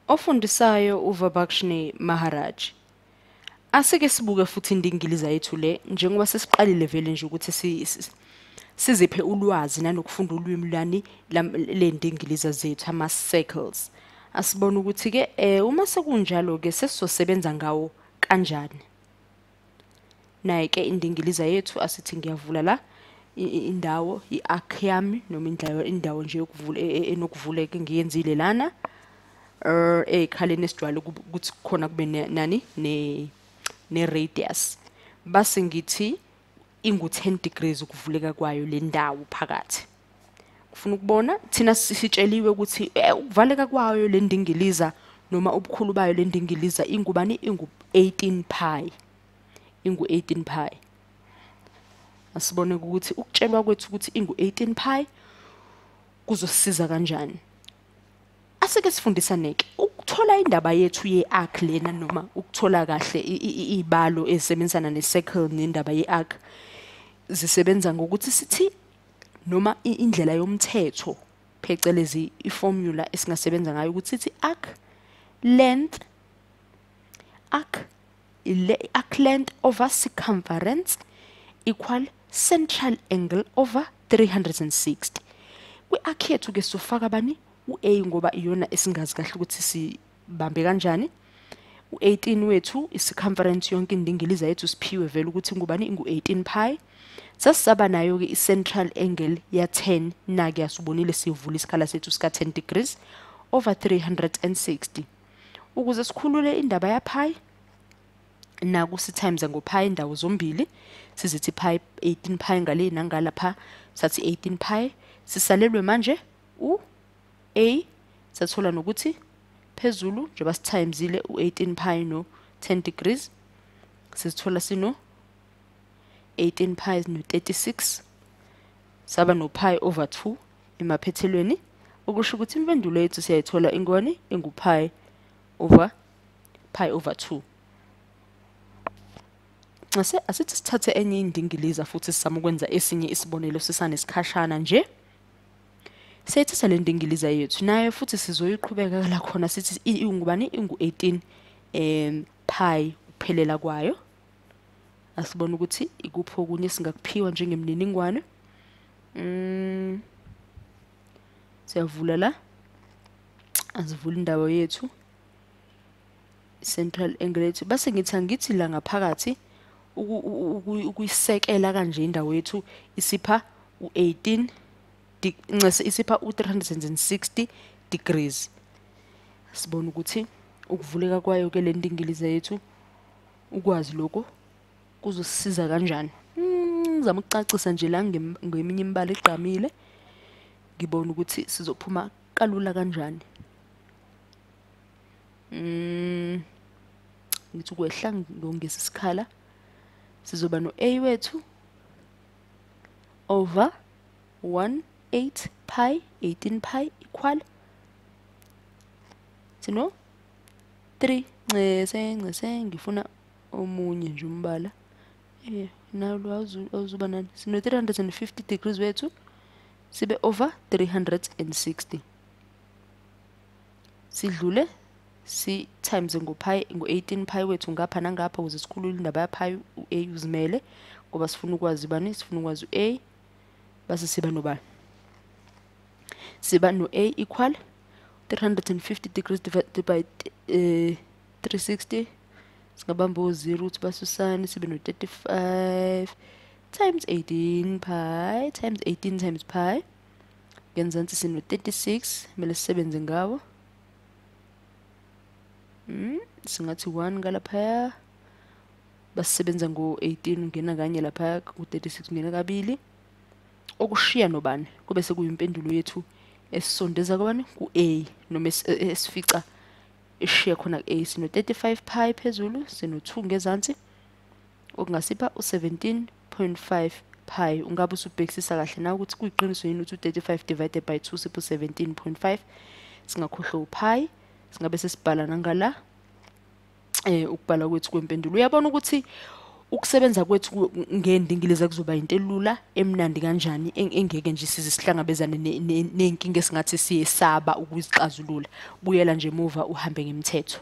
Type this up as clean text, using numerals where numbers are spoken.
Ofundisayo uVabakshnee Maharaj. Asike sibuke futhi indingiliza yethu le njengoba sesiqalile vele nje ukuthi siziphe ulwazi nanokufunda ulwimi lwani ley'ndingiliza zethu, ama-circles. Asibone ukuthi-ke uma sekunjalo-ke sesizosebenza ngawo kanjani. Nayi-ke indingiliza yethu, asithi ngiyavula la indawo i-arc yami noma indawo nje yokuvula enokuvuleka engiyenzile lana. Ey'khaleni esijwayele ukuthi khona kube nani ne-radius. Base ngithi ingu-10 degrees ukuvuleka kwayo le ndawo phakathi. Ufuna ukubona thina sitsheliwe ukuthi ukuvaleka kwayo le ndingiliza noma ubukhulu bayo le ndingiliza ingubani, ingu-18 pi. Ingu-18 pi. Asibone ukuthi ukutshelwa kwethu ukuthi ingu-18 pi kuzosisiza kanjani. Asike sifundisane-ke ukuthola indaba yethu ye-arc lena noma ukuthola kahle iy'balo ezisebenzisana ne-circle nendaba ye-arc zisebenza ngokuthi sithi noma indlela yomthetho phecelezi iformula esingasebenza ngayo ukuthi sithi arc length, arc length over circumference equal central angle over 360. Kwi-arc yethu ke sofaka bani u-A ngoba iyona esingazi kahle ukuthi sibambe kanjani. U-18 wethu i-circumference yonke indingiliza yethu siphiwe vele ukuthi ngubani, ingu-18 pi. Sasisaba nayo ke i-central angle ya 10, nake asibonile sivula isikhala sethu sika 10 degrees over 360. Ukuze sikhulule indaba ya pi, naku si times ngo pi indawo zombili, sizithi pi 18 pi ngale nangalapha, sathi 18 pi, sisalelwe manje u A, sathola nokuthi phezulu njengoba sithimesile u-18 pi no 10 degrees, sizithola sino 18 pi no 36, saba no pi over 2 emaphethelweni, okusho ukuthi impendulo yethu siyayithola ingwani, ingu pi over pi over 2. Ase asithi sithathe enye indingiliza futhi sizame ukwenza esinye isibonelo sisanesikhashana nje. Siyayithatha le ndingiliza yethu nayo futhi sizoyiqhubeka la khona sithi ingubani, ingu-18 pi ukuphelela kwayo. Asibone ukuthi ikuphi okunye singakuphiwa njengemininingwane. Siyavula la, asivule indawo yethu central angle yethu, base ngithi angithi la ngaphakathi ukuyisekela kanje indawo yethu isipha u-18 ncese isipha u-360 degrees. Sibone ukuthi ukuvuleka kwayo ke le ndingiliza yethu ukwazi lokho kuzosisiza kanjani. Ngizama ukucacisa nje la ngeminye imibala egqamile, ngibone ukuthi sizophuma kalula kanjani. Ngithi ukwehla ngongeza isikhala, sizoba no-A wethu over 18 pi 18 pi equal sino 3 ncese ncese, ngifuna omunye nje umbala nalo awuzuba nani, sino 350 degrees wethu sibe over 360, sidlule si times ngo pi ngo 18 pi wethu ngapha nangapha ukuze sikhulule indaba ya pi u-A uzimele ngoba sifuna ukwazi bani, sifuna ukwazi u-A, base siba nobani, siba no A equal 350 degrees divided by 360, singabamba o-0 ukuthi basusane, sibe no 35 times 18 pi times 18 times pi, ngenzansi sino 36, kumele sisebenze ngawo. Singathi 1 ngalaphaya, basisebenza ngo-18 ungena kanye lapha ku-36 ungena kabili, okushiya nobani kube sekuyimpendulo yethu esisondeza kwabani ku-A noma esifica eshiya khona ku-A. Sino 35 pi phezulu, sino 2 ngezansi, okungasipha u-17.5 pi. Ungabe usubhekisisa kahle na ukuthi kuyiqiniso yini ukuthi u-35 divided by 2 sipho 17.5, singakhohlwa u-pi, singabe sesibhala nangala ukubhala kwethu kwempendulo. Uyabona ukuthi Ukusebenza kwethu ngendingiliza kuzoba into elula, emnandi kanjani, engeke nje size sihlangabezane ney'nkinga esingathi siyesaba ukuzixazulula. Buyela nje emuva uhambe ngemithetho.